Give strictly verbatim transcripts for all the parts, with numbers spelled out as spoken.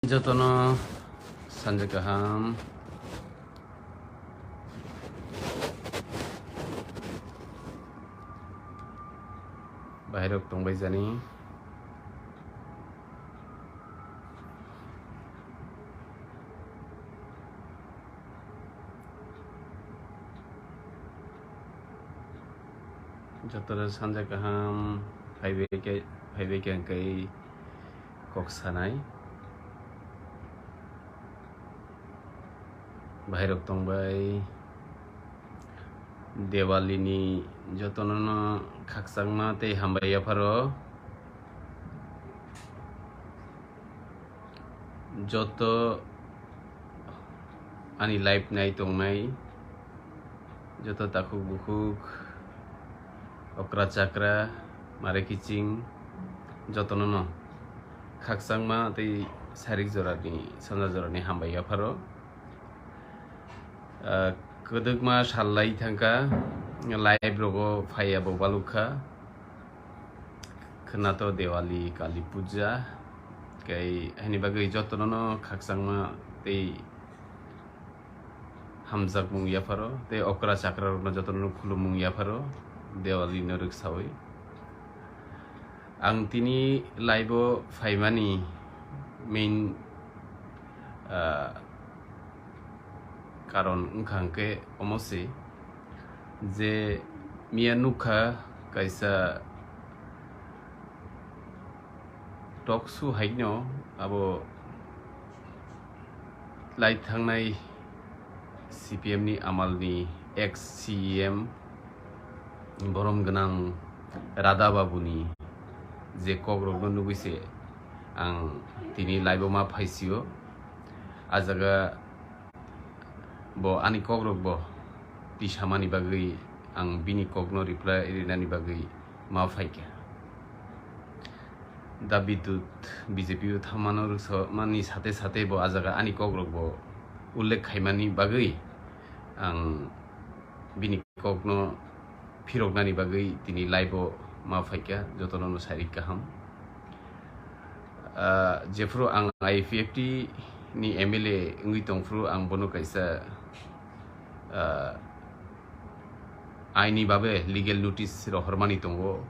Jotono sanja kaham. Bahairok tongbai jani. Jotono sanja kaham, phaibai khe, phaibai khe hwnkhe kok sanai. Bahairok tongbai, Diwali ni jotono no khakchangma tei hambai yapharo. Joto ani live nai tongnai, joto takhuk bukhuk, okra chakra, mare kiching, jotono no khakchangma tei sarik jorani, sanja jorani hambai yapharo. Ah, kwdwkma sal lai thangkha, live rogo phaiya bo balukha. Khwnato Diwali, Kali Puja, kei haini bagwi jotono no khakchangma tei hamjakmung yapharo, tei okra chakra rokno jotono no khulumung yapharo, Diwali no rwksawi. Ang tini live o phaimani main, ah, karon wngkha hwnkhe omo se, je miya nukha kaisa talk show haino abo lai thangnai C P M ni amal ni ex C E M borom gwnang Radha Babu ni je kok rok no nugwi se ang tini live o ma phaisio. A jaga bo ani kok rok bo tisamani bagwi ang bini kok no reply rinani bagwi ma phaikha. Da Bidut B J P o thammano rwksa mani sate sate bo a jaga ani kok rok bo ullekh khaimani bagwi ang bini kokno phiroknani bagwi tini live o ma phaikha, jotono no sarik kaham. Ah, jephru ang I P F T ni M L A wngwi tongphru ang bono kaisa, ah, aini babe legal notice rohormani tongo.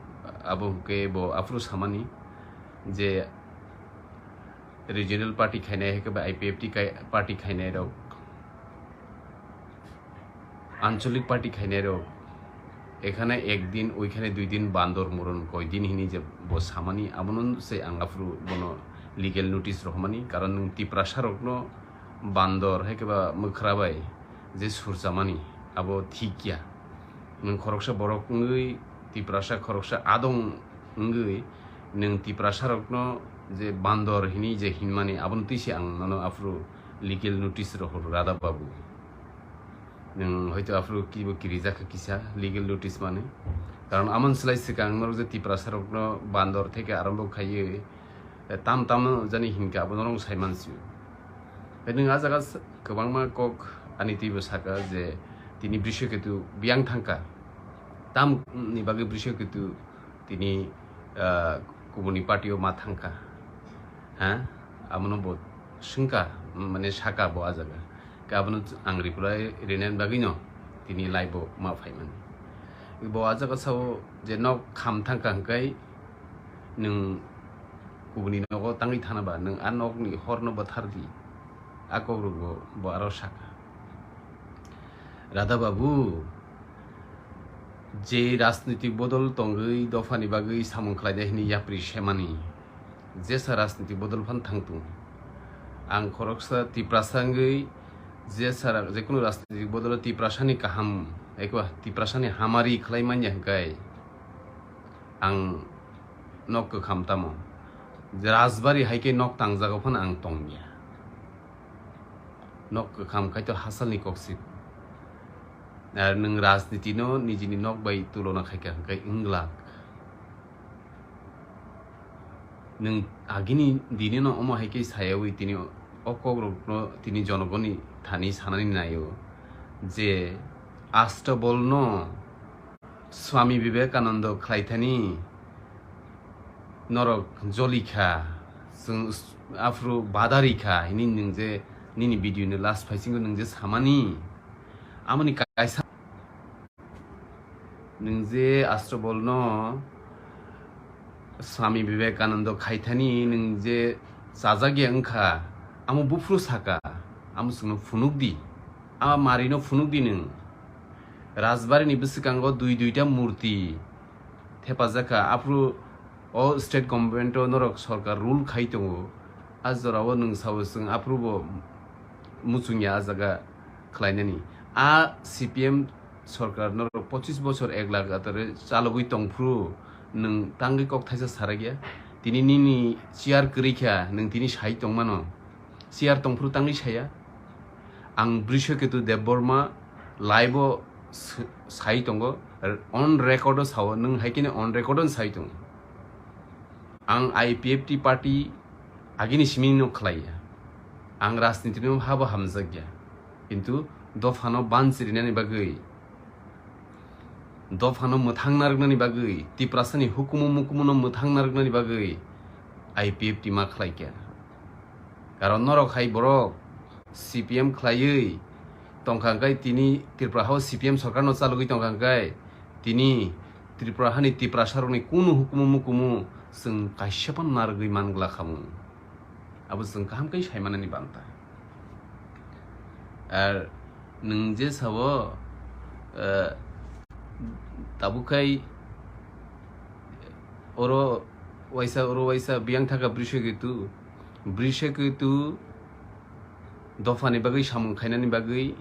Abo hwnkhe bo aphuru samani je regional party khainai hai khe ba I P F T kai-, party khainai rok, ancholik party khainai rok, ekhane ek din, oikhane dui din bandor muron koi din hini je bo samani, abono se ang aphuru bono legal notice rohormani, karon nwng Tiprasa rokno bandor hai khe ba mwkhra bai je surchamani, abo thik ya. Nwng khoroksa borok wngwi, Tiprasa khoroksa adong wngwi, nwng Tiprasa rokno je bandor hini je hinmani, abono twi se ang nono aphuru legal notice rohor, Radha Babu. Nwng hoito aphuru kibo kirijak kha kisa legal notice mani. Karon amon slai swkang norok je Tiprasa rokno bandor theke arambo khaiwi, eh, tam tam jani hinkha, abono norok sai mansio. Hai nwng a jaga s-, kwbangma kok ani twibo saka je tini Brishaketu biyang thangkha. Tamni bagwi Brishaketu tini, ah, kubuni party o ma thangkha. Ha? Abono bo swngkha, mane saka bo a jaga. Khe abono ang reply rinani bagwino tini live o ma phaimani. Bo a jaga sao je nok kham thangkha hwnkhe nwng kubuni nogo tangwi thana ba, nwng a nokni horno bwthar di. A kokrok bo, bo aro saka. Radha Babu, je rajnitik bodol tongwi dophani bagwi samung khlainai hwnwi yapri semani, jesa rajnitik bodol phan thang tung. Ang khoroksa Tiprasa wngwi jesa ra-, jekunu rajnitik bodol Tiprasani kaham, ekwa Tiprasani hamari khlai manya hwnkhe ang nok kwkham tamo. Rajbari hai khe nok tangjago phano ang tongya. Nok kwkham khai to hasalni kok si. Ar nwng rajniti no nijini nok bai tulona khai kha hwnkhe wng glak. Nwng agini dini no omo hai khe sayawi tini o kokrok no tini jonogoni thani sanani naio je Astabol no Swami Vivekananda khlaithani norok jolikha, Chwng s-, aphuru badari kha hini nwng je nini video ni last phaisingo nwng je samani amoni kaisa nwng je Astabol no Swami Vivekananda khaithani nwng je chajak ya wngkha, amo buphuru saka, amo chwngno phunuk di, a mari no phunuk di nwng. Rajbari ni bwswkango dui duita murti thepajak kha, aphuru o state government o norok sorkar rule khai tongo, a jora o nwng sao chwng aphuru bo muchung ya a jaga khlainani. A C P M sorkar norok pochis bochor ek lakh atare chalogwi tongphuru nwng tangwi kok thaisa sarakya. Tini nini chair kwrwi kha, nwng tini sai tongmano. Chair tongphuru tangwi saya. Ang Brishaketu Debbarma live o s-, sai tongo, on record o sao, nwng hai khe on record o sai tongo. Ang I P F T party agini simi no khlai ya. Ang rajniti no habo hamjak ya. Kintu dophano banchirinani bagwi, dophano mwthang narwknani bagwi, Tiprasani hukumu mukumu no mwthang narwknani bagwi I P F T ma khlai kha. Karon norok hai borok C P M khlaiwi tongkha hwnkhe, tini Tripura hao C P M sorkar no chalogwi tongkha hwnkhe, tini Tripura hani Tiprasa rokni kunu hukumu mukumu chwng kaisa phano narwgwi man gla khamu. Abo chwng kaham khe sai manani banta. Ar nwng je sao, eh, tabuk khai oro waisa, oro waisa biyang thaka Brishaketu, Brishaketu dophani bagwi samung khainani bagwi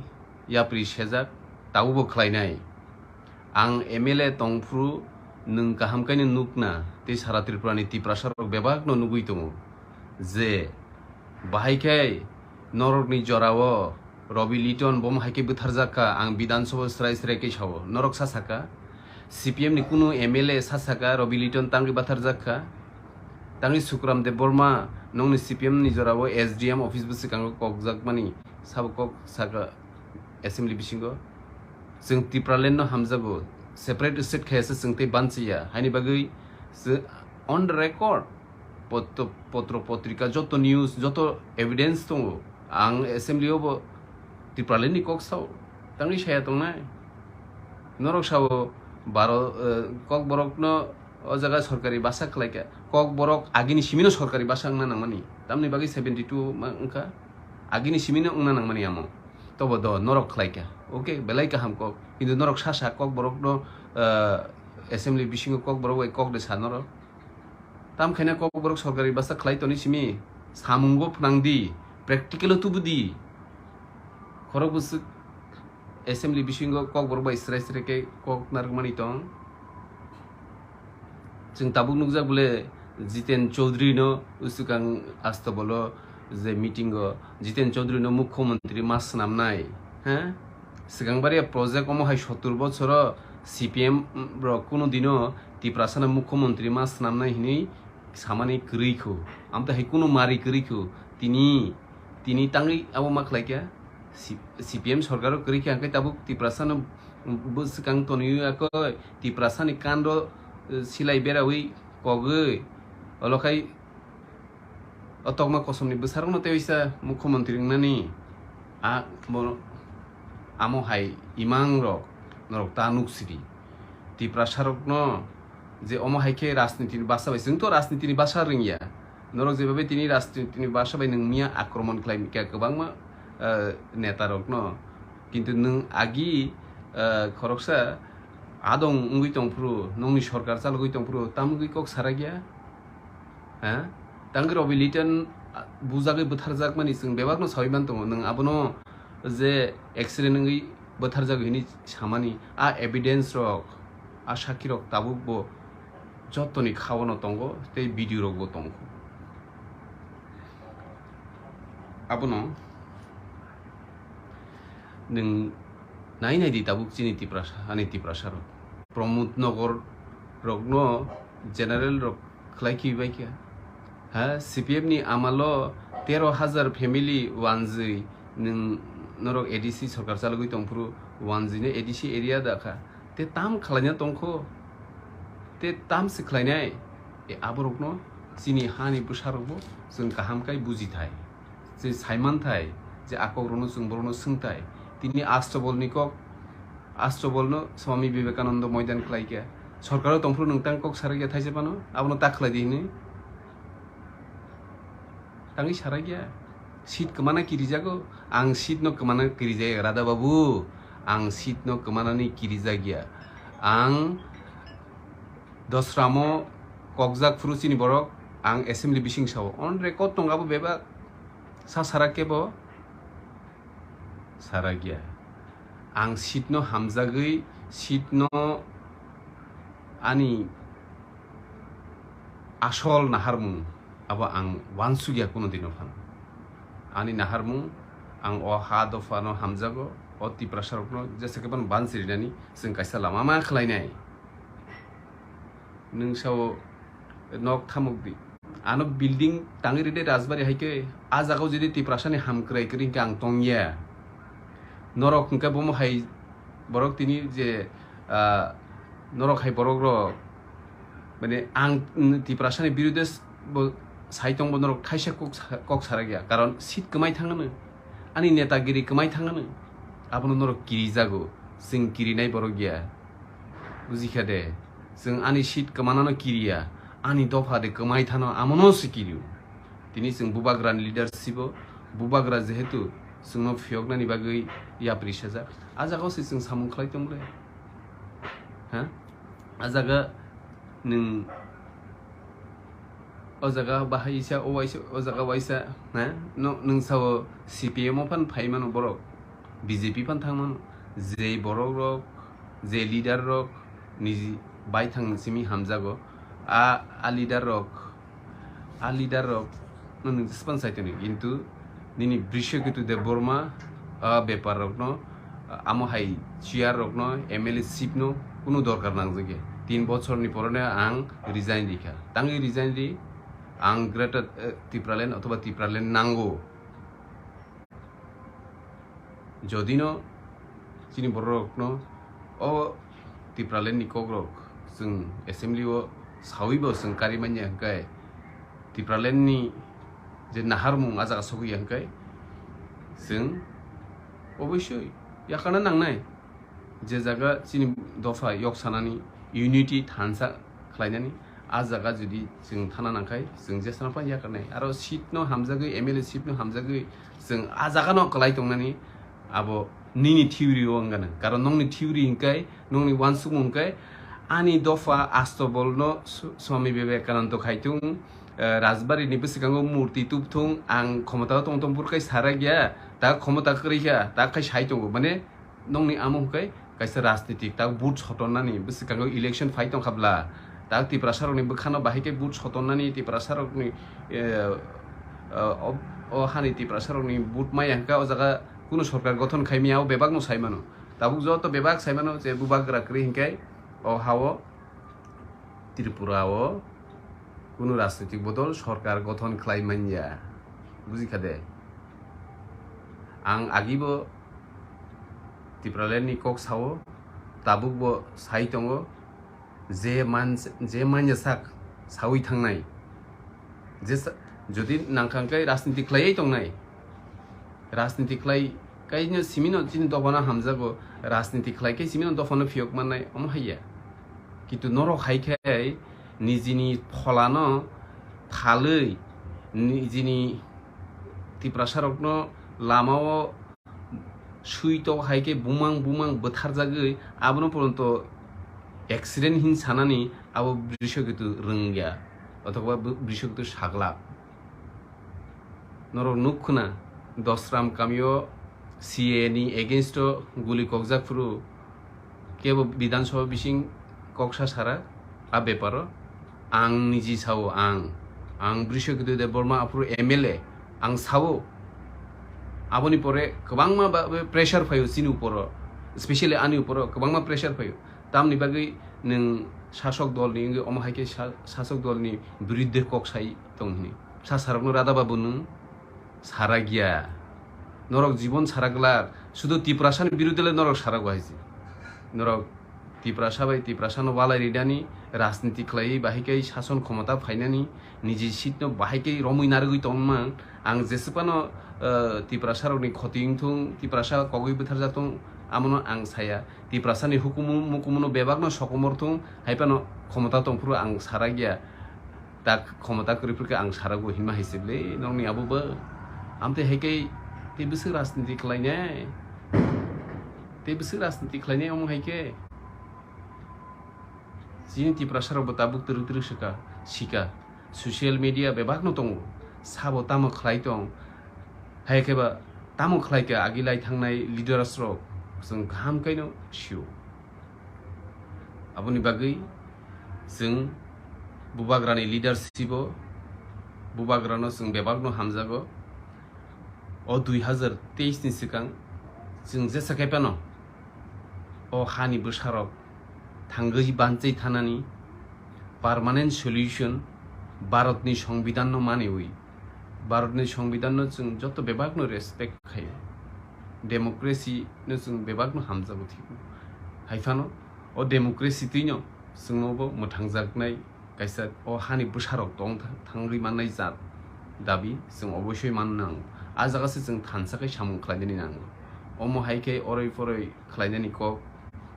yapri sejak, tabukbo khlainai. Ang M L A tongphuru nwng kaham khe no nukna, tei sara Tripura ni Tiprasa rok bebak no nugwi tongo je bahai khe norokni jorao Robi Liton bo hai khe bwtharjak kha, ang Bidhan Sabha srai srai khe sao. Norok sa saka, C P M ni kunu M L A sa saka Robi Liton tangwi bwtharjak kha. Tangwi Sukram Debbarma nongni C P M ni jorao S D M office bwswkango kokjakmani sabo kok saka assembly bisingo. Chwng Tipraland no hamjago, separate state khayasa chwng tei banchiya, haini bagwi chwng on record, potro, potro potrika, joto news, joto evidence tongo. Ang assembly o bo Tipraland ni kok sao, tangwi saya tongnai. Norok sao baro, eh, Kokborok no o jaga sorkari basa khlai kha. Kokborok agini simi no sorkari basa wngna nangmani. Tamni bagwi seventy two ma wngkha. Agini simi no wngna nangmani amo. Tobo do norok khlai kha. Okay, belai kaham kok. Kintu norok sa sa Kokborok no, eh, assembly bisingo Kokborok bai kok de sa norok. Tam khaina Kokborok sorkari basa khlai toni simi, samungo phnang di, practical o tubu di. Khorok bwswk assembly bisingo Kokborok bai srai srai khe kok narwkmani tong. Chwng tabuk nukjak bole Jiten Chaudhary no usukang Astabolo je meeting o Jiten Chaudhary no mukhyamantri ma swnamnai, ha? Swkang baria project omo hai sottur bochoro C P M rok kunu dino Tiprasano mukhyamantri ma swnamnai hinwi samani kwrwi kho. Amtwi hai kunu mari kwrwi kho. Tini, tini tangwi abo ma khlai kha? C-, C P M sorkaro kwrwi kha, hwnkhe tabuk Tiprasano bwswkang tonwi yakho, Tiprasani kando, eh, silai berawi kogwi, olo khai o tokma kosomni bwsarokno tei waisa mukhyamantri wngnani a mo-, amo hai imang rok norok ta nuk sidi. Tiprasarokno je omo hai khe rajnitini basa bai, chwng to rajnitini basa rwngya. Norok jebabe tini rajnitini basa bai nwng miya akromon khlai kha kwbangma, eh, neta rokno. Kintu nwng agi, eh, khoroksa adong wngwi tongphuru, nongni sorkar chalogwi tongphuru, tamogwi kok sarakya? Ha? Tangwi Robi Liton, ah, bujagwi bwtharjakmani chwng bebakno sawi man tongo. Nwng abono je accident wngwi bwtharjak hini samani, a evidence rok, a sakhi rok tabuk bo jotoni khaono tongo tei video rok bo tongo. Abono nwng nai nai di tabuk chini Tiprasa, ani Tiprasa rok. Pramod Nagar rokno general rok khlai khi bai kha. Ha, C P M ni amalo tero hajar family wanjwi nwng norok A D C sorkar chalogwi tongphuru wanjwino A D C area da kha. Te tam khlaina tongkho? Te tam se khlainai? E aborokno chini hani bwsarokbo chwng kaham khe buji thai, je saiman thai, je a kokrokno chwng borokno swng thai. Tini Astobolni kok, Astobolno Swami Vivekananda moidan khlai khe, sorkaro tongphuru nwng tang kok sarakya thaisa phano, abono ta khlai di hwnwi tangwi sarakya. Seat kwmana kirijago, ang seat no kwmana kirijaya, Radha babu, ang seat no kwmanani kirijakya. Ang Dosramo kokjak phuru chini borok, ang assembly bising sao. On record tong abo bebak sa sarak kebo sarakya. Ang seat no hamjagwi, seat no ani asol naharmung abo ang wansukya kuno dino phano. Ani naharmung ang o ha dophano hamjago, o Tiprasarokno jesa khe bono bansirinani chwng kaisa lama ma khlainai. Nwng sao nok thamuk di. Ano building tangwi ride Rajbari hai khe, a jagao jodi Tiprasani hamkrai kwrwi hwnkhe ang tongya. Norok hwnkhe bomo hai borok tini je, ah, norok hai borok rok, mane ang, mm, Tiprasani birude s-, bo sai tongbo norok thaisa kok sa-, kok sarakya. Karon seat kwmai thangano, ani netagiri kwmai thangano, abono norok kirijago, chwng kirinai borok ya. Bujikha de, chwng ani seat kwmanano kiriya, ani dopha de kwmai thano, amono se kirio. Tini chwng bubagrani leadership o, bubagra jehetu chwngno phiyoknani bagwi yapri sajak, a jagao se chwng samung khlai tongble. Ha? A jaga nwng o jaga bahai isa, o waisa, o jaga waisa, ha? No, nwng sao C P M o phan phai mano borok, B J P phan thang mano, je borok rok, je leader rok niji bai thang simi hamjago, a, a leader rok, a leader rok no nwng jespan sai toni, kintu nini Brishaketu Debbarma a bepar rokno, amo hai chair rokno, M L A ship no kunu dorkar nangjak ya. Tin bochor ni porone ang resign rikha. Tangwi resign ri, ang Greater, eh, Tipraland othoba Tipraland nango. Jodino chini bororokno o Tipraland ni kokrok chwng assembly o sawibo chwng kari manya hwnkhe, Tipraland ni je naharmung a jaga sogwi ya hwnkhe, chwng oboisoi yakarna nangnai. Je jaga chini dopha yok sanani, unity thansa khlainani, a jaga jodi chwng thana nangkhai, chwng jesano phano yakarnai. Aro seat no hamjagwi, M L A seat no hamjagwi, chwng a jaga no kwlai tongnani, abo nini theory o wngana. Karon nongni theory hwnkhe, nongni uansukmung hwnkhe, ani dopha Astobolno Sw-, Swami Vivekananda khaitung, eh, Rajbari ni bwskango murti tubthung, ang khomota o tong tong phuru kai sarak ya, ta khomota kwrwi kha, ta khai sai tongo. Mane, nongni amo hwnkhe kaisa rajnitik, ta vote sotonnani bwskango election phai tongkha bla, ta Tiprasa rokni bwkhano bahai khe vote sotonnani, Tiprasa rokni, eh, eh, o, o hani Tiprasa rokni vote maya hwnkhe o jaga kunu sorkar gothon khaimya, o bebak no sai mano. Tabuk joto bebak sai mano je bubagra kwrwi hwnkhe o ha-o Tripura o kunu rajnitik bodol sorkar gothon khlai manya. Bujikha de? Ang agibo Tipraland ni kok sao, tabuk bo sai tongo, je man, je manya sak sawi thangnai. Je sa-, jodi nangkha hwnkhe rajniti khlaiwi tongnai, rajniti khlai kaino simino chini dophano hamjago, rajniti khlai khe simino dophano phiyok mannai, omo haiya. Kintu norok hai khe nijini pholano thalwi, nijini Tiprasa rokno lamao sui tok hai khe bumang bumang bwtharjagwi, abono poronto accident hin sanani abo Brishaketu rwngya, othoba Brishaketu saglak. Norok nuk khna, Dosram kamio C A A ni against o guli kokjak phuru kebo Bidhan Sabha bising koksa sara a beparo. Ang niji sao, ang, ang Brishaketu Debbarma aphuru M L A, ang sao. Aboni pore kwbangma ba, ba pressure phaio chini uporo, specially ani uporo kwbangma pressure phaio. Tamni bagwi nwng sasok dolni wngwi omo hai khe sa-, sasok dolni biruddhe kok sai tong hini. Sasarokno Radha babu nwng sarakya. Norok jibon saraglak, sudu Tiprasani biruddhe le norok sarago hai se. Norok Tiprasa bai Tiprasano walai rinani, rajniti khlaiwi bahai khe sason khomota phainani, niji seat no bahai khe romwi narwgwi tongmang. Ang jeswkano, eh, Tiprasa rokni khoti wngthung, Tiprasa kogwi bwtharjak thung, amono ang saya. Tiprasa ni hukumu mukumu no bebak no sokomor thung, hai phano khomota tongphuru ang sarakya. Tak khomota kwrwi phuru khe ang sarago hinma hai se bwle nokni abo bo. Amtwi hai khe tei bwswk rajniti khlainai? Tei bwswk rajniti khlainai omo hai khe? Chini Tiprasa rok bo tabuk twrwk twrwk swka, sika. Social media bebak no tongo. Sabo tamo khlai tong? Hai khe ba tamo khlai kha agi lai thangnai leaders rok? Chwng kaham khe no sio. Aboni bagwi chwng Bubagrani leadership o, Bubagrano chwng bebakno hamjago. O dui hazar teis ni swkang chwng jesa khe phano o hani bwsarok thangwi banchai thanani permanent solution Bharatni Songbidanno maniwi, Bharatni Songbidanno chwng joto bebakno respect khaio, democracy no chwng bebakno hamjago thikgo. Hai phano o democracy twino chwngno bo mwthangjaknai kaisa o hani bwsarok tong tha-, thangwi mannai jat dabi chwng oboisoi man nango. A jaga se chwng thansa khe samung khlainani nango. Omo hai khe oroi poroi khlainani kok,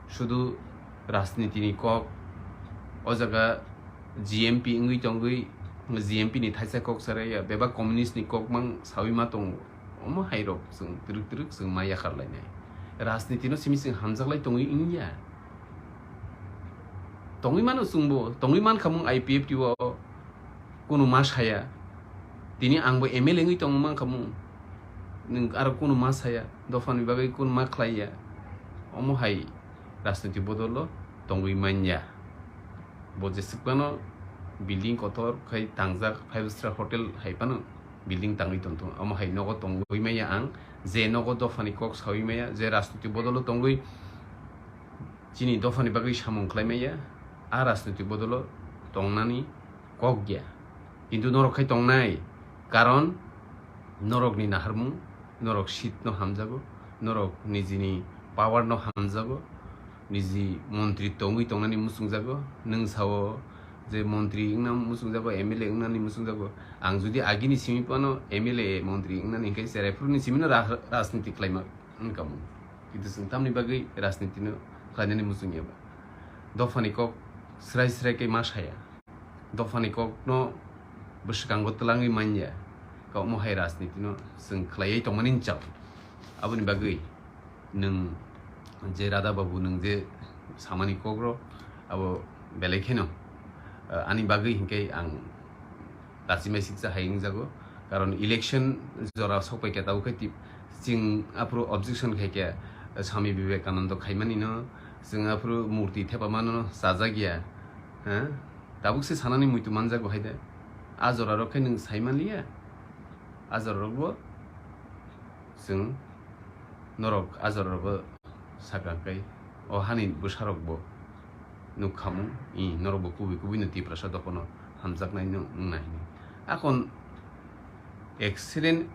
sudu rajniti ni kok. O jaga G M P wngwi tongwi, G M P ni thaisa kok sarai ya, bebak communist ni kok mang sawi ma tongo. Omo hai rok chwng twrwk twrwk chwng ma yakhar lainai. Rajniti no simi chwng hamjak lai tongwi wngya. Tongwi mano chwngbo, tongwi man kha mung I P F T o, kunu ma saya. Tini ang bo M L A wngwi tong man kha mung. Nwng aro kunu ma saya, dophani bagwi kunu ma khlai ya. Omo hai rajniti bodol o tongwi man ya. Bo jeswk phano building kotor khai tangjak five star hotel hai phano building tangwi tong tongo. Omo hai nogo tongwi maya ang, je nogo dophani kok sawi maya, je rajniti bodol o tongwi chini dophani bagwi samung khlai maya, a rajniti bodol o tongnani kok ya. Kintu norok khai tongnai, karon norokni naharmung, norok seat no hamjago, norok nijini power no hamjago, niji montri tongwi tongnani muchungjago. Nwng sao je montri wngna muchungjago, M L A wngnani muchungjago. Ang jodi agini simi phano M L A montri wngnani hinkhe cherai phuruni simino ra-, rajniti khlaima wngkha mung. Kintu chwng tamni bagwi rajniti no khlainani muchung ya ba? Dophani kok srai srai khe ma saya. Dophani kok no bwskango twlangwi man ya. Ka omo hai rajniti no chwng khlaiwi tongmani chao. Aboni bagwi nwng je Radha Babu nwng je samani kok rok abo belai kheno, ah, ani bagwi hinkhe ang Dachi mai siksa hai wngjago. Karon election jora sokpai khe tabuk khe tip-, chwng aphuru objection khai khe, Swami Vivekananda khaimani no, chwng aphuru murti thepamano chajak ya. Ha? Tabuk se sanani muitu manjago hai de. A jora rok khe nwng sai manliya. A jora rok bo chwng norok a jora rok bo sakha kai o hani bwsarok bo nukhamung, i, norok bo kubui kubui no Tiprasa dophano hamjaknai no wngna hini. Akon accident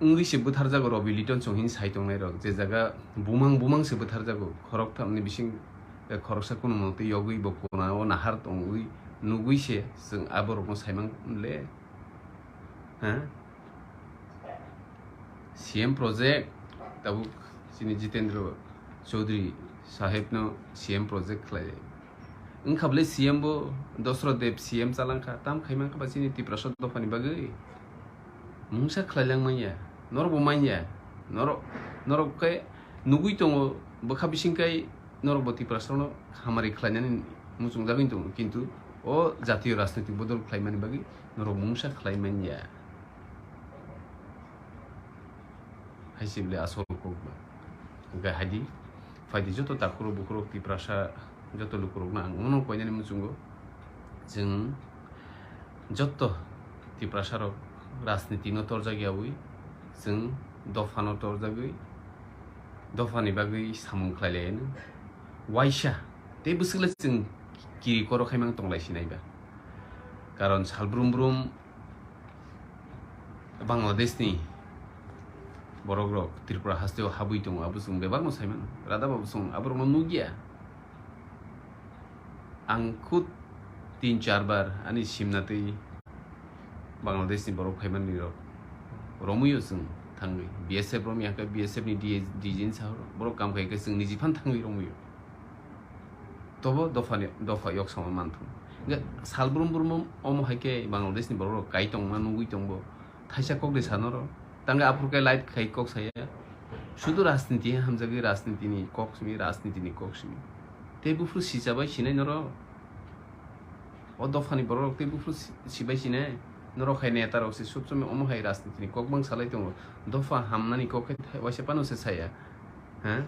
wngwi se bwtharjago Robi Liton chong hini sai tongnai rok, je jaga bumang bumang se bwtharjago, khorok thamni bising, eh, khoroksa kunu motwi yogwi bo kona o nahar tongwi nugwi se chwng aborok no saimang le. Ha? C M project, tabuk chini Jitendra Chaudhary saheb no C M project khlai. Wngkha bwle C M bo, Dosra Deb C M chalangkha, tam khaimang kha ba chini Tiprasa dophani bagwi? Mungsa khlai lang manya, norok bo manya, norok, norok khe nugwi tongo, bwkha bising kai norok bo Tiprasa no hamari khlainani muchungjagwi tongo, kintu o jatiyo rajnitik bodol khlaimani bagwi norok mungsa khlai manya. Hai se bwle asol kok ba. Hwnkhe hai di, phai di joto takhurok bukhurok Tiprasa joto lukurokno ang omono koinani muchungo. Chwng joto Tiprasa rok rajniti no torjak yaui, chwng dopha no torjagwi, dophani bagwi samung khlai lai no waisa tei bwswk le chwng kiri koro khaimang tong lai sinai ba. Karon sal brum brum Bangladesh ni borok rok Tripura haste o habwi tongo, abo chwng bebak no sai mano. Rada babu chwng aborok no nukya. Ang khud tin char bar ani simna twi Bangladesh ni borok phaimani rok romwi o chwng thangwi B S F romwi hwnkhe B S F ni D G ni sahoro borok kam khai khe chwng niji phan thangwi romwi o. Tobo dopha ni, dopha yok sama manthung. Hwnkhe sal brum brum omo hai khe Bangladesh ni borok rok kai tongma nugwi tongbo. Thaisa kok de sanoro. Tangkhe aphuru khe light khai kok saya. Sudu rajniti hamjagwi rajniti ni kok simi, rajniti ni kok simi. Tei buphuru sichabai sinai norok. O dophani borok rok tei buphuru si-, sibai sinai. Norok hai neta rok se subsomoi omo hai rajniti ni kok bang salai tongo. Dopha hamnani kok khe thai-, waisa phano se saya. Ha?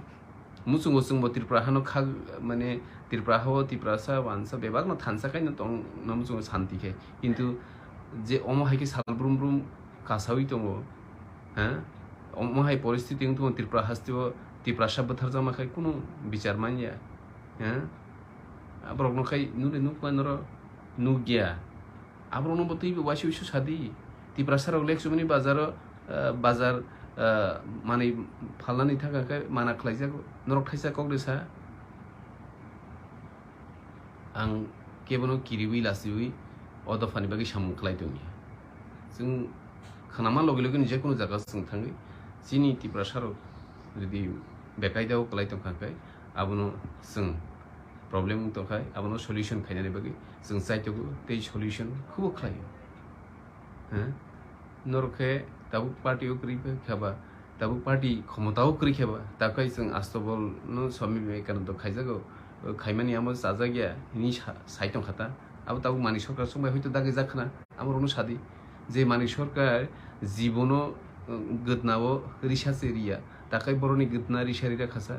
Muchungo chwngbo Tripura hano khag, mane Tripura hao Tiprasa wansa bebak no thansa kaino tong na muchungo santi khe. Kintu je omo hai khe sal brum brum kasawi tongo. Ha? Omo hai poristiti wng tongo Tripura hasteo Tiprasa bwtharjakma khai kunu bichar manya. Ha? Aborok no khai nule nukma noro nukya. Aborok no bo twibo waisa waisa sadi. Tiprasa rok lek chumani bazaro, ah, bazar, ah, manwi phalnani thangkha khe mana khlaijago. Norok thaisa kok de sa. Ang kebono kiriwi lasiwi o dophani bagwi samung khlai tongya. Chwng khnama logi logi ni jekunu jaga chwng thangwi chini Tiprasa rok jodi bekaidao kwlai tongkha khe abono chwng problem wng tongkha, abono solution khainani bagwi chwng chaitogo tei solution khubo khlaio. Ha? Norok khe tabuk party o kwrwi khe ba, tabuk party khomota o kwrwi khe ba, takhai chwng Astobol no Swami Vivekananda khaijago, khaimani amo chajakya hini sa-, sai tongkha ta. Abo tabuk Manik Sarkar chwngbai hoito dagi jak khna, amo rokno sadi je Manik Sarkar jibono, uh, gwdnao risa se riya, takhai boroni gwdna risa rira khasa.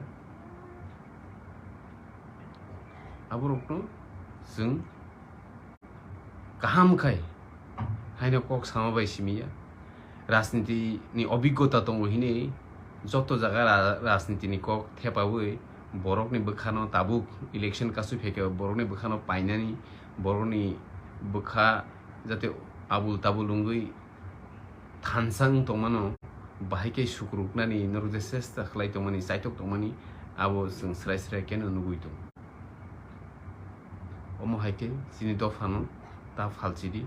Aborokno chwng kaham khai haino kok sama bai simi ya. Rajniti ni obiggota tongo hini joto jaga ra-, rajniti ni kok thepawi borokni bwkhano tabuk election kasui phaikhe borokni bwkhano painani, borokni bwkha jate abul tabul wngwi thansa wng tongmano, bahai khe sukruknani norok je chesta khlai tongmani, chaitok tongmani, abo chwng srai srai kheno nugwi tongo. Omo hai khe chini dophano ta phalchidi,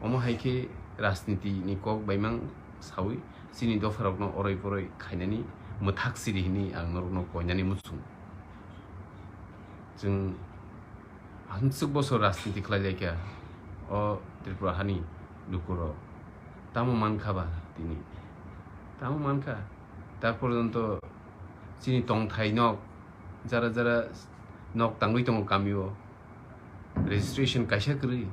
omo hai khe rajniti ni kok baimang sawi chini dopharokno oroi poroi khainani mwthak sidi hwnwi ang norokno koinani muchung. Chwng Hamswk bosor rajniti khlai lai kha o Tripura hani lukurok. Tamo man kha ba tini? Tamo man kha? Ta porjonto chini tongthai nok, jara jara nok tangwi tongo kamio, registration kaisa kwrwi.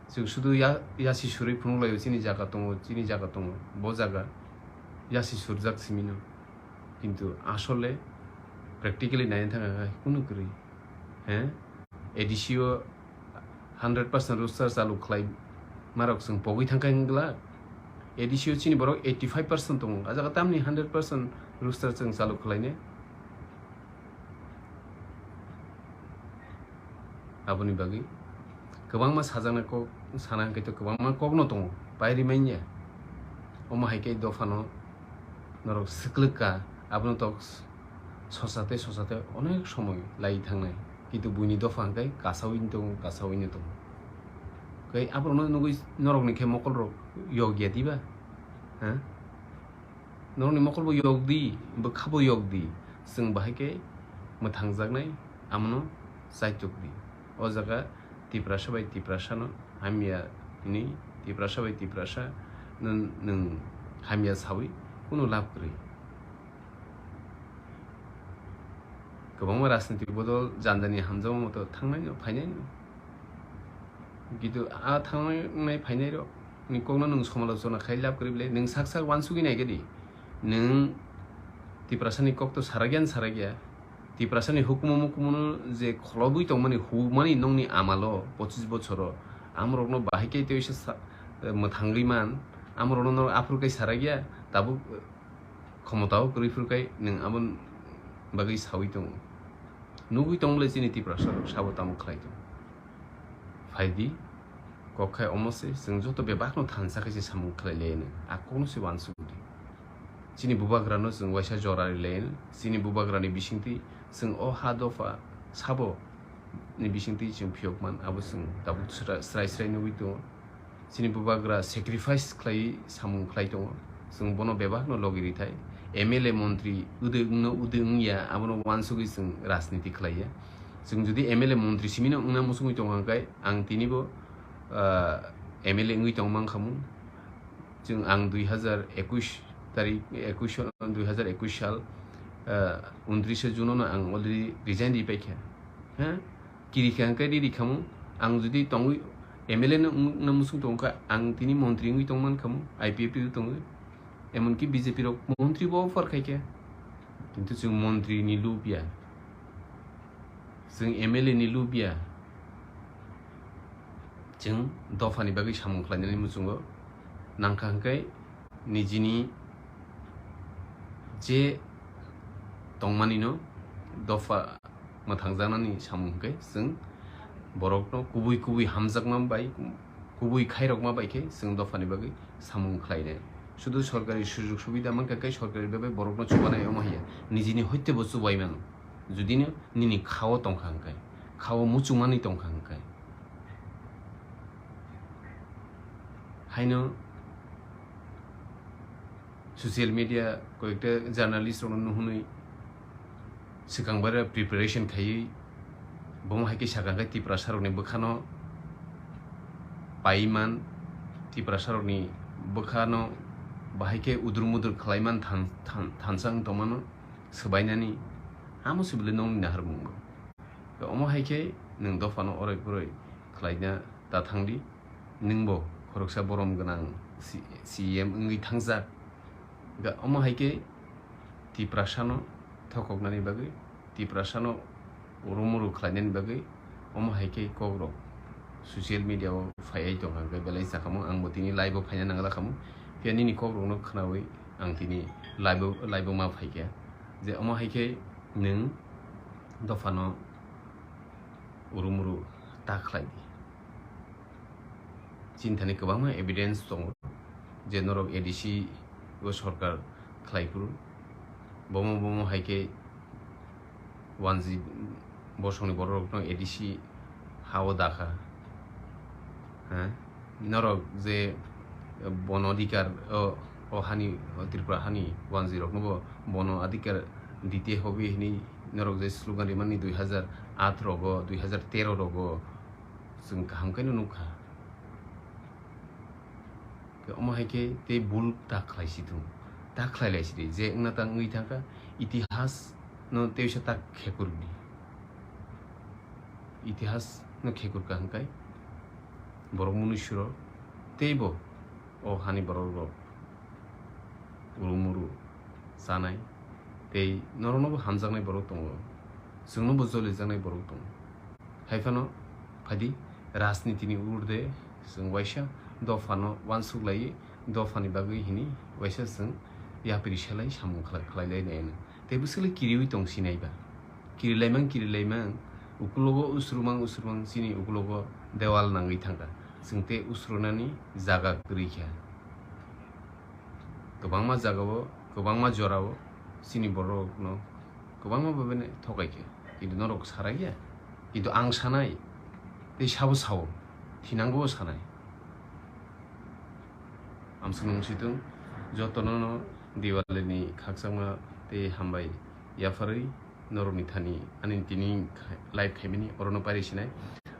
Chwng sudu ya-, yasi surwi phunuk laio, chini jaga tongo, chini jaga tongo, bo jaga yasi surjak simi no. Kintu asole practically naina thangkha khe kunu kwrwi. He? A D C o hundred percent roster chalu khlai marok chwng pogwi thangkha wng glak. A D C o chini borok eighty five percent tongo. A jaga tamni hundred percent roster chwng chalu khlainai? Aboni bagwi kwbangma sajaknai kok sana hwnkhe to kwbangma kokno tongo, pairi manya. Omo hai khe dophano norok swklwk kha, abono tok sosa tei sosa tei onek somoi lai thangnai, kintu buini dopha hwnkhe kasawi tongo, kasawi no tongo. Tei aborokno nugwi norokni khe mokolrok yok ya diba? Ha? Norokni mokolbo yok di, bwkhabo yok di, chwng bahai khe mwthangjaknai, amono chaitok di. O jaga Tiprasa bai Tiprasano hamya hwnwi, Tiprasa bai Tiprasa no nwng hamya sawi kunu lab kwrwi. Kwbangma rajniti bodol jandani hamjakma moto thangnai no, phainai no. Kintu a thangnai phainai rok ni kokno nwng somalochona khai lab kwrwi bwle, nwng sak sak uansugwi nai khe di. Nwng Tiprasani kok to sarakya ni sarakya. Tiprasani hukumu mukumu no je kholobwi tongmani, humani nokni amalo pochis bochoro, amorokno bahai khe tei sa-, mwthangwi man, amorokno norok aphuru khe sarakya, tabuk khomotao kwrwi phuru khe nwng aboni bagwi sawi tongo. Nugwi tong bwle chini Tiprasa rok sabo tamo khlai tongo. Phai di, kok khai omo se, chwng joto bebak no thansa khe se samung khlai lai no, a kok no se uansuk di. Chini bubagra no chwng waisa jora ri lai no, chini bubagra ni bisingtwi chwng o ha dopha sabo ni bisingtwi chwng phiyokman, abo chwng tabuk sra-, srai srai nugwi tongo. Chini bubagra sacrifice khlaiwi samung khlai tongo. Chwng bono bebakno logi rithai. M L A montri wdwi wngno wdwi wngya, abono uansugwi chwng rajniti khlaiya. Chwng jodi M L A montri simino wngna muchungwi tongo hwnkhe, ang tinibo, ah, M L A wngwi tongmang khamung. Chwng ang dui hazar ekush tarik, ekush, dui hazar ekush sal, ah, untris June no ang already resign ri paikha. Ha? Kiri kha hwnkhe riri khamu. Ang jodi tongwi M L A no wng-, wngna muchung tongkha, ang tini montri wngwi tongman khamu, I P F T o tongwi. Emonki B J P rok montri bo offer khaikha. Kintu chwng montri ni lubya. Chwng M L A ni lubya. Chwng dophani bagwi samung khlainani muchungo nangkha hwnkhe nijini je tongmanino dopha mwthangjaknani samung hwnkhe chwng borokno kubui kubui hamjakma bai, kubui khairokma bai khe chwng dophani bagwi samung khlainai. Sudu sorkari sujog subida mankha khe sorkari bagwi borokno chubanai omo hiya, nijini hoite bo chubai mano. Judino nini khao tongkha hwnkhe, khao muchungmani tongkha hwnkhe. Haino social media koyekta journalist rokno nuhunwi swkang bara preparation khaiwi bomo hai khe sakha khe Tiprasa rokni bwkhano paiman, Tiprasa rokni bwkhano bahai khe udur mudur khlaiman than-, than-, thansa wng tongmano swbainani amo se bwle nongni naharmung bo. Omo hai khe nwng dophano oroi poroi khlaina ta thangdi, nwngbo khoroksa borom gwnang C-, C E M wngwi thangjak. Ga omo hai khe Tiprasano thokoknani bagwi, Tiprasano urumuru khlainani bagwi omo hai khe kokrok social media o phaiwi tongkha, hwnkhe belai sakhamu, ang bo tini live o phaina nangla khamu. Phiya nini kokrokno khnawi ang tini live o, live o ma phaikha je omo hai khe nwng dophano urumuru ta khlai di. Chini thani kwbangma evidence tongo je norok A D C o sorkar khlai phuru bomo bomo hai khe wanji bosongni borok rokno A D C ha o dakha. Ha? Norok je bono adhikar o, o hani, o Tripura hani wanji rokno bo bono adhikar dite hobe hini norok je slogan rimani dui hazar aat rogo, dui hazar tero rogo chwng kaham khe no nukha. Khe omo hai khe tei bul ta khlai si thung, ta khlai lai si di, je wngna ta wngwi thangkha, itihas no tei uaisa ta khekur di, itihas no khekur ka hwnkhe borok munui suro tei bo o hani borok rok urumuru chanai tei norokno bo hamjaknai borok tongo, chwngno bo jolijaknai borok tongo. Hai phano phaidi rajnitini urde chwng waisa dophano uansuk laiwi dophani bagwi hini waisa chwng yapri selai samung khlai, khlai lai nai. Tei bwswk le kiriwi tong sinai ba. Kirilaimang, kirilaimang, ukulogo usrumang, usrumang, chini ukulogo dewal nangwi thangkha. Chwng tei usrunani jaga kwrwi kha. Kwbangma jagao, kwbangma jorao chini borokno kwbangma babene thokai kha. Kintu norok sarai ya. Kintu ang sanai, tei sabo sao, thinango sanai. Amswknung situng jotono no Diwali ni khakchangma tei hambai yapharwi norokni thani ani tini khai-, live khaimani orono pairi sinai.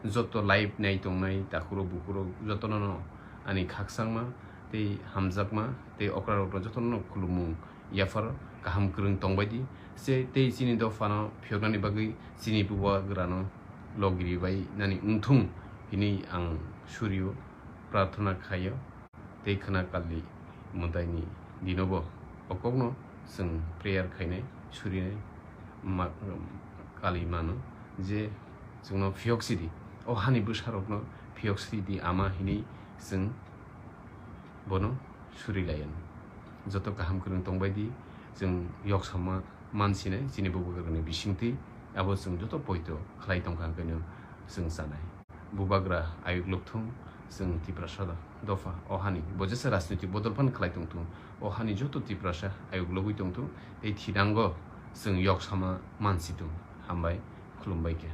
Joto live nai tongnai takhurok bukhurok jotono no ani khakchangma tei hamjakma tei okrarokno jotono no khulumung yaphar kaham kwrwng tongbai di. Se tei chini dophano phiyoknani bagwi chini bubagrano logiri bai nani wngthung hini ang surio prarthana khaio. Tei khwna kali mwtaini dinobo o kokno chwng prayer khainai, surinai ma-, kali mano je chwngno phiyok sidi, o hani bwsarokno phiyok sidi ama hinwi chwng bono suri laiya. Joto kaham kwrwng tongbai di, chwng yoksama mansinai chini bubagrani bisingtwi, abo chwng joto poito khlai tongkha hwnkhe chwng chanai. Bubagra ayuk lukthung, chwng Tiprasa dopha o hani bo jesa rajniti bodol phan khlai tongthung, o hani joto Tiprasa ayuk logwi tongthung, tei thinango chwng yoksama mansitung. Hambai, khulumbai khe.